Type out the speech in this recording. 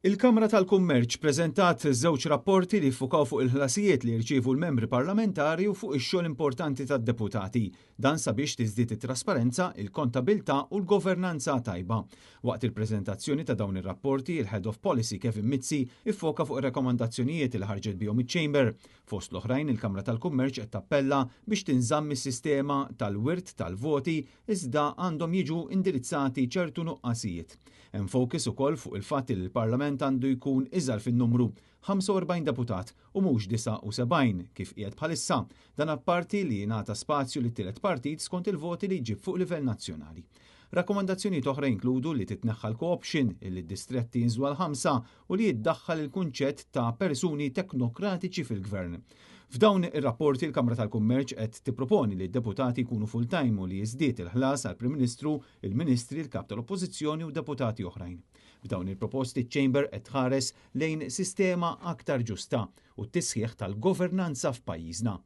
Il-Kamra tal-Kummerċ preżentat żewġ rapporti li ffukaw fuq il-ħlasijiet li jirċievu l-membri parlamentari u fuq ix-xogħol importanti tad-deputati. Dan sabiex tiżdied it-trasparenza, il-kontabilità u l-governanza tajba. Waqt il-preżentazzjoni ta' dawn ir-rapporti, il-Head of Policy Kevin Mizzi iffoka fuq ir-rakkomandazzjonijiet li ħarġet bihom iċ-Chamber. Fost l-oħrajn, il-Kamra tal-Kummerċ qed tappella biex tinżamm is-sistema tal-wirt tal-voti iżda għandhom jiġu indirizzati ċertu nuqqasijiet. Hemm focus ukoll fuq il-fatt li l-Parlament għandu jkun iżgħar fin-numru, 45 deputat u mhux 79 kif qiegħed bħalissa. Dan apparti li jingħata spazju lit-tielet partit skont il-voti li jġib fuq livell nazzjonali. Rakkomandazzjonijiet oħra jinkludu li titneħħa l-co-option, li d-distretti jinżlu għal ħamsa u li jiddaħħal il-kunċett ta' persuni teknokratiċi fil-gvern. F'dawn ir-rapporti l-Kamra tal-Kummerċ qed tipproponi li d-deputati jkunu full-time u li jiżdied il-ħlas għall-Prim Ministru, il-Ministri, il-Kap tal-Oppożizzjoni u deputati oħrajn. B'dawn il-proposti ċ-Chamber qed tħares lejn sistema aktar ġusta u t-tisħiħ tal-governanza f'pajjiżna.